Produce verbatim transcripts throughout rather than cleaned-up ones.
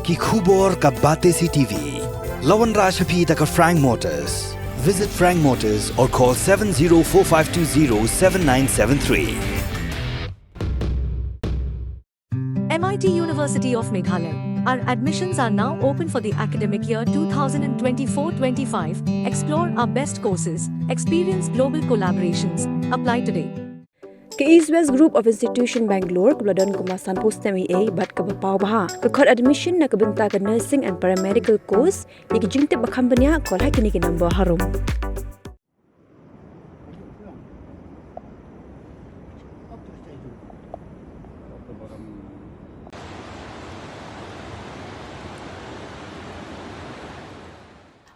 Ki khubor ka Batesi TV. La wanrah sha phi da ka Frank Motors. Visit Frank Motors or call seven zero four five two zero seven nine seven three. M I T University of Meghalaya. Our admissions are now open for the academic year two thousand twenty-four twenty-five. Explore our best courses, experience global collaborations. Apply today. Ka East West Group of Institution Bangalore kaba la don kumba sanphew snem eiei bad kaba paw bha ka khot admission na ka bynta ka nursing and paramedical course. Ïa ki jingtip ba kham bniah, call ha kine ki number harum.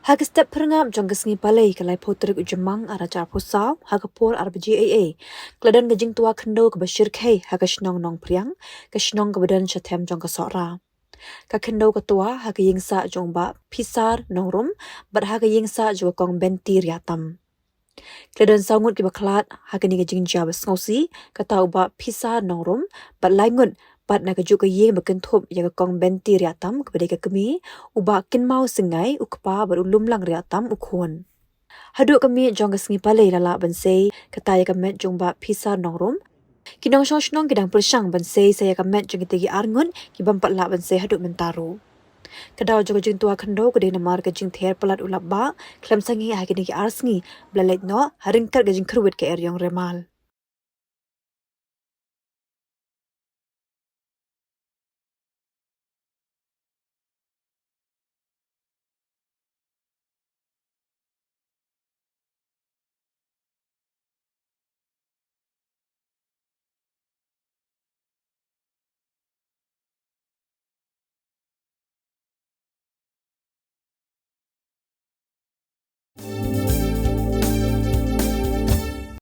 Ha ka step phyrngap jong ka sngi Palei ka laiphew tarik u Jymmang arhajar arphew saw ha ka por ar baje eiei, ka la don ka jingtwa khyndew kaba shyrkhei ha ka shnong Nongphriang, ka shnong kaba don shathem jong ka Sohra. Ka khyndew ka twa ha ka ïing sah jong u Bah Phisar Nongrum bad ha ka ïing sah jong ka Kong Benti Riatam. Ki la don saw ngut kiba khlad ha kane ka jingjia ba sngewsih, kata u Bah Phisar Nongrum bad lai ngut pat na kajuh ka ïing ba kynthup ïa ka Kong Benti Riatam kaba dei ka kmie, u Bah Kynmaw Syngai u kpa bad u Lumlang Riatam u khun. Haduh ka miet jong ka sngi Palei la lah ban sei kata ïa ka met jong u Bah Phisar Nongrum. Ki nongshong shnong ki dang pyrshang ban sei sa ïa ka met jong kita ki ar ngut ki bym pat lah ban sei haduh mynta ruh. Ka daw jong ka jingtwa khyndew ka dei namar ka jingther palat u lapbah khlem sangeh ha kine ki ar sngi ba la leit noh ha ryngkat ka jingkhyrwit ka eriong remal.